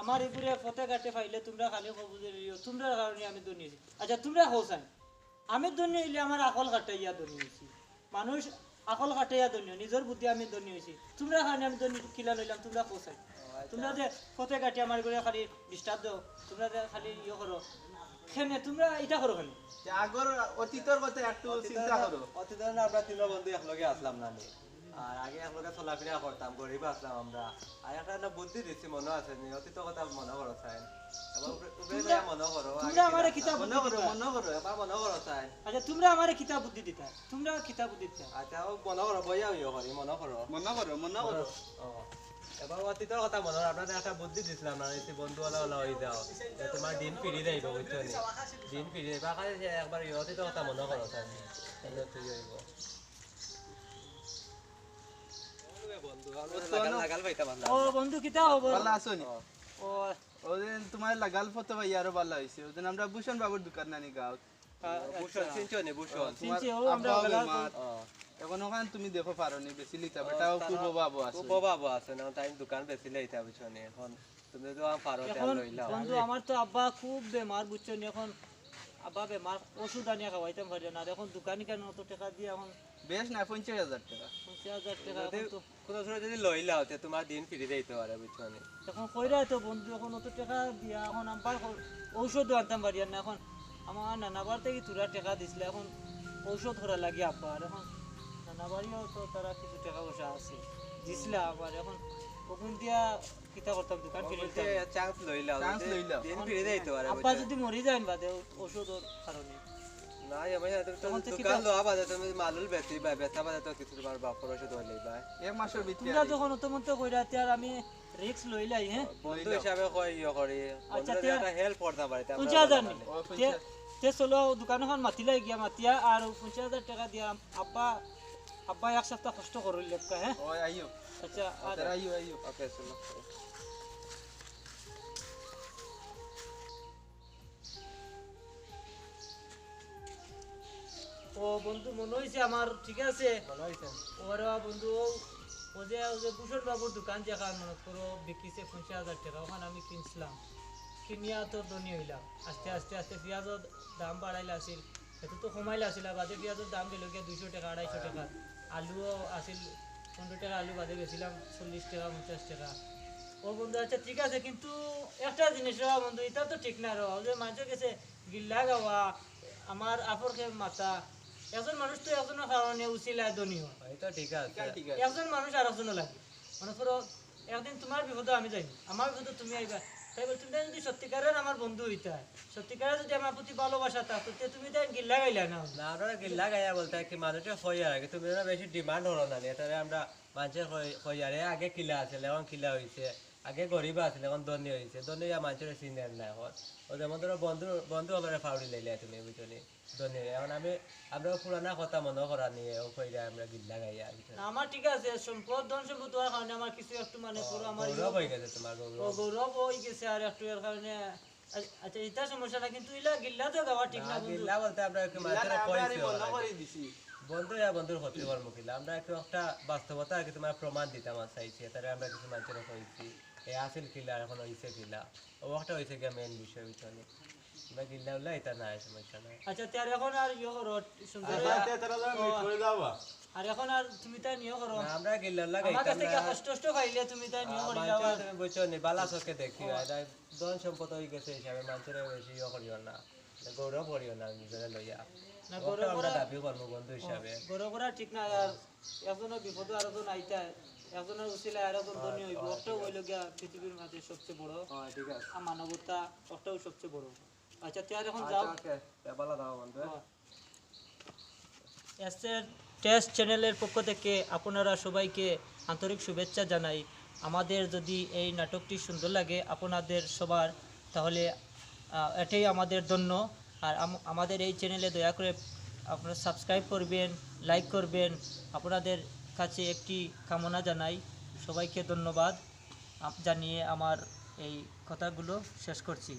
আমার ইগুরে পথে ঘাটে পাইলে তোমরা খালি খবর বুঝি লিও, তোমরার কারণে আমি ধনী হইছি। আচ্ছা, তোমরা কও চাই, আমি ধনী হইলে আমার আকল খাটাইয়া ধনী হইছি। মানুষ আকল খাটাইয়া ধনী হয়, নিজর বুদ্ধি আমি ধনী হইছি। তোমরার কারণে আমি ধনী কিলা লইলাম, তোমরা কও চাই। ও, আচ্ছা। তোমরা যে পথে ঘাটে আমার ইগুরে খালি disturb দেও, তোমরা যে খালি ইয়ে করো, কেনে তোমরা ইটা করো কেনে? যে আগর অতীতর কথা একটু অতীতর চিন্তা না, করো। অতীতর না আমরা তিন বন্ধু একলগে আসলাম না নি? আর আগে একলগে চলাফেরা করতাম, গরিব আসলাম আমরা। আর একটা না বুদ্ধি দিছি, মনো আছে নি? অতীতর কথা মনো করো চাই। এবার উপরে, উপরে তোমরা, লইয়া মনো করো, আগে তোমরা আমারে কিতা কিতা মনো বুদ্ধি করো, দিতা? মনো করো, এবার মনো করো চাই। আচ্ছা, তোমরা আমারে কিতা বুদ্ধি দিতা? তোমরা কিতা বুদ্ধি দিতা? আচ্ছা, ও মনো করো, বইয়া হইও করি, মনো করো। মনো করো, মনো করো। ও, এবার অতীতর কথা মনো করো, আপনারে একটা বুদ্ধি দিছিলাম না, এই বন্ধু ওলা ওলা হয়ে যাও। তো তোমার দিন ফিরে যাইব, বুঝছো নি? দিন ফিরে যাইব। আকাশে একবার এই অতীতর কথা মনো করো চাই। তাহলে তুই হইব। বন্ধু, আমরা লাগাল, লাগাল পাইতাম না। ও বন্ধু, কিতা খবর? ভালা আছো নি? ও। ও। ওদিন তোমার লাগাল ফটো ভাই আরো ভালা হইছে। ওদিন আমরা ভূষণ বাবুর দোকান নানি গাঁও। আ-, ভূষণ, আচ্ছা। চিনছো নি? ভূষণ। ও, তোমার চিনছি, ও, আমরা আব্বাও লাগাল বেমার। ফটো। ও। এখন ওখান তুমি দেখো পারো নি, বেশি লিতা, ও, বেটাও তারা খুব অভাবও আছে। খুব অভাবও আছে না, তাই দোকান বেশি লইতা, বুঝছো নি? এখন তুমি তো আর পারো, তেল এখন লইলাও। বন্ধু, আমার তো আব্বা খুব বেমার, বুঝছো নি? এখন আব্বা বেমার, ওষুধ আনিয়া খাওয়াইতাম পারি না। আর এখন দোকানি কেন অত টেকা দিয়া এখন বেশ না, পঞ্চাশ হাজার টেকা। পঞ্চাশ হাজার টেকা যদি এখন তো কোনো সময় যদি লইলাও, তে তোমার দিন ফিরে যাইতে পারে, বুঝছো নি? এখন কইরা তো বন্ধু, এখন অত টেকা দিয়া এখন আব্বার ঔষধও আনতাম পারি আর না। এখন আমার নানা বাড়ি থাকি থুড়া টেকা দিছলা, এখন ঔষধ করার লাগি আব্বার। এখন নানা বাড়িও তো তারা কিছু টেকা পয়সা আছে, দিছলা আবার। এখন অখন দিয়া কিতা করতাম, দোকান ফিরে দিতাম। চান্স লইলা, চান্স লইলা। দিন ফিরে যাইতে পারে, আব্বা বুঝছো? যদি মরি যাইন বাদে ঔষধর কারণে। না, এ ভাই, তুমি তো তখন তো দোকান কিতা? লওয়া বাদে তুমি মালুল বেচি বা বেচা বাদে তো কিছু তোমার বাপর ঔষধ হইলেই ভাই। এক মাসের ভিতরে তোমরা আর কি। যখন অত মত কইরা, তে আর আমি রিস্ক লইলাই, হ্যাঁ? বন্ধু লইলাম। হিসাবে কই ইয়ে করি, আচ্ছা, বন্ধুরে তে একটা হেল্প করতাম পারি, তে আমরা পঞ্চাশ হাজার ভালো নি? মানে। ও, তে, পঞ্চাশ। তে চলো, দোকান অখন মাতিলাই গিয়া মাতিয়া, আর ও পঞ্চাশ হাজার টেকা দিয়া আব্বা, আব্বা এক সপ্তাহ কষ্ট করুন লেপকা, হ্যাঁ? ও, আইও। আচ্ছা, আর আইও, আইও। ওকে, চলো। ও বন্ধু, মনো অইছে আমার, ঠিক আছে? মনো অইছে। ওরে বা বন্ধু, ও, ও যে, ও যে ভূষণ বাবুর দোকান যেখান, মনে করো, বিকিছে পঞ্চাশ হাজার টেকা, ওখান আমি কিনছিলাম। কিনিয়া তো ধনী অইলাম। আস্তে আস্তে আস্তে পিঁয়াজর দাম বাড়াইলা আছিল, এত তো কমাইলা আছিল, আর বাদে পিঁয়াজর দাম গেল গিয়া দুইশো টেকা, আড়াইশো টেকা। আলুও আছিল পনেরো টেকা, আলু বাদে বেচছিলাম চল্লিশ টেকা, পঞ্চাশ টেকা। ও বন্ধু, আচ্ছা ঠিক আছে, কিন্তু একটা জিনিস রে বা বন্ধু, ইটা তো ঠিক না রে বা, ও যে মানষর গেছে গিল্লা গাওয়া, আমার আপর খেয়ে মাথা, একজন মানুষ তো একজনর কারণে উছিলায় ধনী হয়। ইটা ঠিক আছে। ঠিক আছে। একজন মানুষ আর একজনর লাগে। মনে করো, একদিন তুমার বিপদো আমি যাইমু, আমার বিপদো তুমি আইবা। তাই বলে তুমি যদি সত্যিকারের আমার বন্ধু অইতায়, সত্যিকারে যদি আমার প্রতি ভালোবাসা থাকতো, তে তুমি তাই গিল্লা গাইলা না। না, আমরা গিল্লা গাইয়া বলতে কি, মানুষে কইয়ার আগে তুমি যেন বেশি ডিমান্ড করো না, এটারে আমরা মানষে কই-, কইয়ারে আগে কিলা আছিল, এখন কিলা অইছে, আগে গরিব আছিল, এখন ধনী অইছে, ধনী অইয়া মানষরে চিনের না এখন। ও যেমন ধরো বন্ধু, বন্ধু অকলরে ফাউরি লাইলে তুমি, বুঝছো নি? ধনী অইয়া। এখন আমি, আমরা পুরানা কথা মনো করা নিয়ে ও কইরা আমরা গিল্লা গাইয়া আর কি। না, আমার ঠিক আছে, সম্পদ, ধন সম্পদ হওয়ার কারণে আমার কিছু একটু মানে ও, পুরো আমার গৌরব ইয়ে অই গেছে তোমার, ও, গৌরব। গৌরব অই গেছে আর একটু এর কারণে। আ-, আচ্ছা, ইটা সমস্যা না, কিন্তু ইলা গিল্লা তো গাওয়া ঠিক না, না, বন্ধু। গিল্লা বলতে আমরা একটু গিল্লা মানষরে না, আমরা কইছি বন্ধ ওরা। করি দিছি। বন্ধু ইয়া বন্ধুর ক্ষতি করবো কিলা? আমরা একটু একটা বাস্তবতা আর কি তোমার প্রমাণ দিতাম আর চাইছি, তারে আমরা কিছু মানষরে কইছি, এ আছিল কিলা, এখন অইছে কিলা, ও একটা অইছে গিয়া মেইন বিষয়, বুঝছো নি? আমরা গিল্লা উল্লা ইটা না, সমস্যা নাই। আচ্ছা, তে আর এখন আর ইয়ে করো, সুন্দর আচ্ছা, হইয়া। তে তারা মিট করে যাওয়া। আর এখন আর তুমি তাই নিয়ে করো। না, আমরা গিল্লা উল্লা আমার গাইতাম কাছে না। কি কষ্ট টষ্ট পাইলে তুমি তাই নিয়ে আহ, করি মানষরে যাওয়া। তুমি বুঝছো নি, বালা চোখে দেখি, ও। আর ধন সম্পদ অই গেছে হিসাবে মানষরে বেশি ইয়ে করিও না, গৌরব করিও না নিজরে লইয়া। না, ওটা গৌরব আমরা করা, দাবি করবো বন্ধু হিসাবে। গৌরব করা ঠিক না, আর একজনর বিপদো আরেকজন আইতা, একজনর উছিলায় আরেকজন ধনী অইবো, ওটা অইলো গিয়া পৃথিবীর মাঝে সবচেয়ে বড়। হ্যাঁ, ঠিক আছে। আর মানবতা, ওটাও সবচেয়ে বড়। আচ্ছা, তে আর এখন আচ্ছা, যাও। ওকে, তে বালা থাকো বন্ধু। হ্যাঁ। এসএর টেস্ট চ্যানেলের পক্ষ থেকে আপনারা সবাইকে আন্তরিক শুভেচ্ছা জানাই। আমাদের যদি এই নাটকটি সুন্দর লাগে আপনাদের সবার, তাহলে, আহ, এটাই আমাদের ধন্য। আর আম-, আমাদের এই চ্যানেলে দয়া করে আপনারা সাবস্ক্রাইব করবেন, লাইক করবেন। আপনাদের কাছে একটি কামনা জানাই। সবাইকে ধন্যবাদ আপ-, জানিয়ে আমার এই কথাগুলো শেষ করছি।